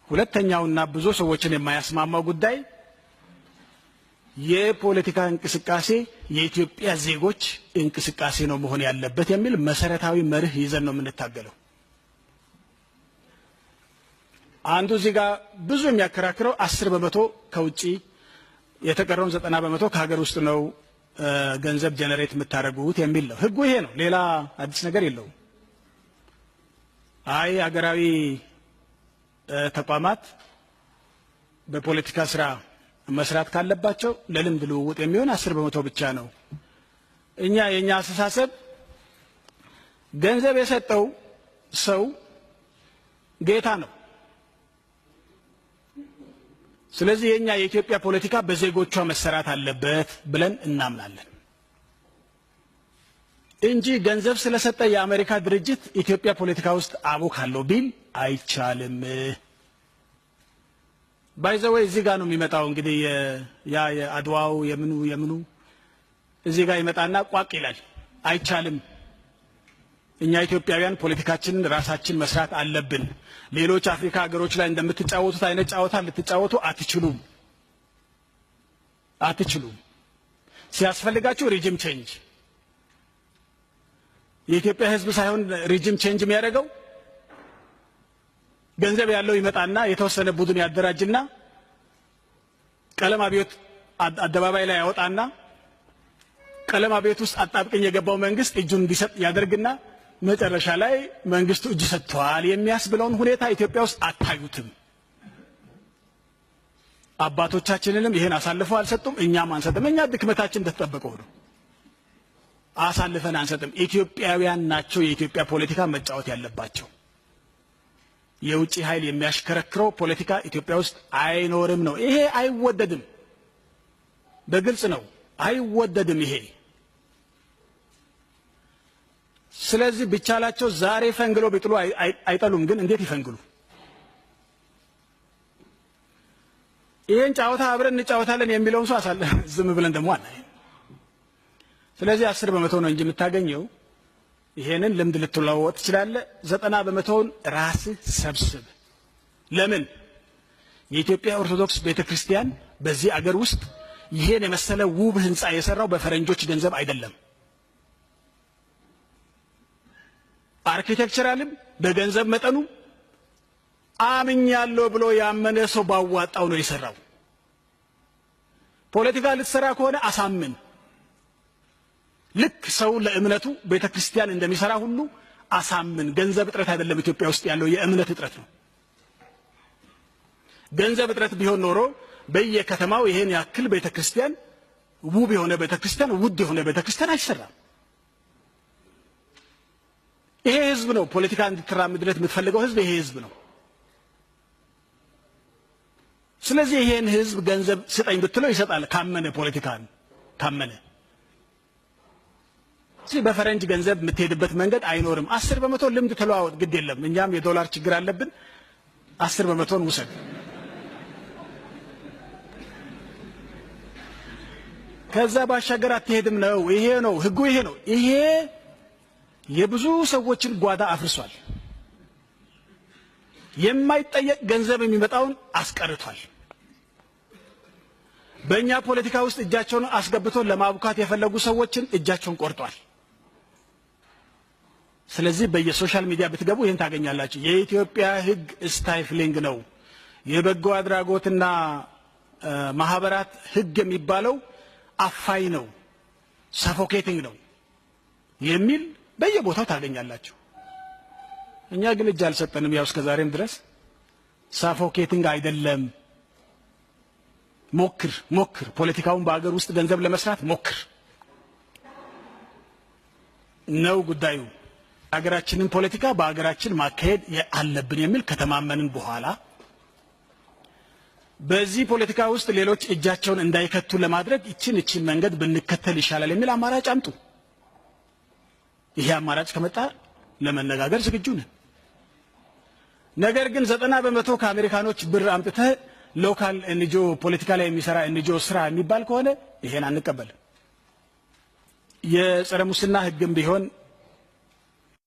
ሁለተኛውና ብዙ ሰዎችን የማያስማማው ጉዳይ የፖለቲካ እንቅስቃሴ የኢትዮጵያ ዜጎች እንቅስቃሴ ነው መሆን ያለበት የሚል መሰረታዊ መርህ ይዘን ነው የምንታገለው። አንዱ እዚህ ጋር ብዙ የሚያከራክረው 10% ከውጪ የተቀረውን 90% ከሀገር ውስጥ ነው ገንዘብ generate የምታደርጉት የሚል ነው። ህጉ ይሄ ነው፣ ሌላ አዲስ ነገር የለውም። አይ ሀገራዊ ተቋማት በፖለቲካ ስራ መስራት ካለባቸው ለልምድ ልውውጥ የሚሆን 10% ብቻ ነው። እኛ የኛ አስተሳሰብ ገንዘብ የሰጠው ሰው ጌታ ነው። ስለዚህ የኛ የኢትዮጵያ ፖለቲካ በዜጎቿ መሰራት አለበት ብለን እናምናለን እንጂ ገንዘብ ስለሰጠ የአሜሪካ ድርጅት ኢትዮጵያ ፖለቲካ ውስጥ አቦካለሁ ቢል አይቻልም። By the way እዚህ ጋር ነው የሚመጣው። እንግዲህ ያ የአድዋው የምኑ የምኑ እዚህ ጋር ይመጣና ቋቅ ይላል። አይቻልም። እኛ ኢትዮጵያውያን ፖለቲካችንን ራሳችን መስራት አለብን። ሌሎች አፍሪካ ሀገሮች ላይ እንደምትጫወቱት አይነት ጫወታ ልትጫወቱ አትችሉም አትችሉም። ሲያስፈልጋችሁ regime change፣ የኢትዮጵያ ሕዝብ ሳይሆን regime change የሚያደርገው ገንዘብ ያለው ይመጣና የተወሰነ ቡድን ያደራጅና ቀለም አብዮት አደባባይ ላይ ያወጣና ቀለም አብዮት ውስጥ አጣብቅኝ የገባው መንግስት እጁን እንዲሰጥ ያደርግና መጨረሻ ላይ መንግስቱ እጅ ሰጥቷል የሚያስብለውን ሁኔታ ኢትዮጵያ ውስጥ አታዩትም። አባቶቻችንንም ይሄን አሳልፈው አልሰጡም፣ እኛም አንሰጥም። እኛ ድክመታችን እንደተጠበቀው ነው፣ አሳልፈን አንሰጥም። ኢትዮጵያውያን ናቸው የኢትዮጵያ ፖለቲካ መጫወት ያለባቸው። የውጭ ኃይል የሚያሽከረክረው ፖለቲካ ኢትዮጵያ ውስጥ አይኖርም ነው። ይሄ አይወደድም፣ በግልጽ ነው አይወደድም ይሄ። ስለዚህ ቢቻላቸው ዛሬ ፈንግሎ ቢጥሉ አይጠሉም። ግን እንዴት ይፈንግሉ? ይሄን ጫወታ አብረን እንጫወታለን የሚለውን ሰው አሳለ ዝም ብለን ደግሞ አናይም። ስለዚህ 10% ነው እንጂ የምታገኘው። ይሄንን ልምድ ልትለዋወጥ ትችላለህ። 90%ውን ራስህ ሰብስብ። ለምን የኢትዮጵያ ኦርቶዶክስ ቤተክርስቲያን በዚህ አገር ውስጥ ይሄን የመሰለ ውብ ህንጻ የሰራው በፈረንጆች ገንዘብ አይደለም። architectural ም በገንዘብ መጠኑ አምኛለሁ ብሎ ያመነ ሰው ባዋጣው ነው የሰራው። ፖለቲካ ልትሰራ ከሆነ አሳምን። ልክ ሰው ለእምነቱ ቤተክርስቲያን እንደሚሰራ ሁሉ አሳምን። ገንዘብ እጥረት አይደለም ኢትዮጵያ ውስጥ ያለው፣ የእምነት እጥረት ነው። ገንዘብ እጥረት ቢሆን ኖሮ በየከተማው ይሄን ያክል ቤተክርስቲያን፣ ውብ የሆነ ቤተክርስቲያን፣ ውድ የሆነ ቤተክርስቲያን አይሰራም። ይሄ ህዝብ ነው ፖለቲካ እንድትራምድለት የምትፈልገው ህዝብ ይሄ ህዝብ ነው። ስለዚህ ይሄን ህዝብ ገንዘብ ስጠኝ ብትለው ይሰጣል፣ ካመነ ፖለቲካን ካመነ። ስለዚህ በፈረንጅ ገንዘብ የምትሄድበት መንገድ አይኖርም። 10% ልምድ ተለዋወጥ፣ ግድ የለም እኛም የዶላር ችግር አለብን። 10%ን ውሰድ። ከዛ ባሻገር አትሄድም ነው። ይሄ ነው ህጉ፣ ይሄ ነው። ይሄ የብዙ ሰዎችን ጓዳ አፍርሷል። የማይጠየቅ ገንዘብ የሚመጣውን አስቀርቷል። በእኛ ፖለቲካ ውስጥ እጃቸውን አስገብቶ ለማቡካት የፈለጉ ሰዎችን እጃቸውን ቆርጧል። ስለዚህ በየ social media ብትገቡ ይህን ታገኛላችሁ። የኢትዮጵያ ህግ stifling ነው። የበጎ አድራጎትና ማህበራት ህግ የሚባለው አፋኝ ነው፣ suffocating ነው የሚል በየቦታው ታገኛላችሁ። እኛ ግን እጅ አልሰጠንም። ያው እስከ ዛሬም ድረስ suffocating አይደለም። ሞክር ሞክር፣ ፖለቲካውን በአገር ውስጥ ገንዘብ ለመስራት ሞክር ነው ጉዳዩ። ሀገራችንን ፖለቲካ በሀገራችን ማካሄድ አለብን የሚል ከተማመንን በኋላ በዚህ ፖለቲካ ውስጥ ሌሎች እጃቸውን እንዳይከቱ ለማድረግ ይችን ይችን መንገድ ብንከተል ይሻላል የሚል አማራጭ አምጡ። ይሄ አማራጭ ከመጣ ለመነጋገር ዝግጁ ነን። ነገር ግን 90% ከአሜሪካኖች ብር አምጥተህ local NGO ፖለቲካ ላይ የሚሰራ NGO ስራ የሚባል ከሆነ ይሄን አንቀበልም። የጸረ ሙስና ህግም ቢሆን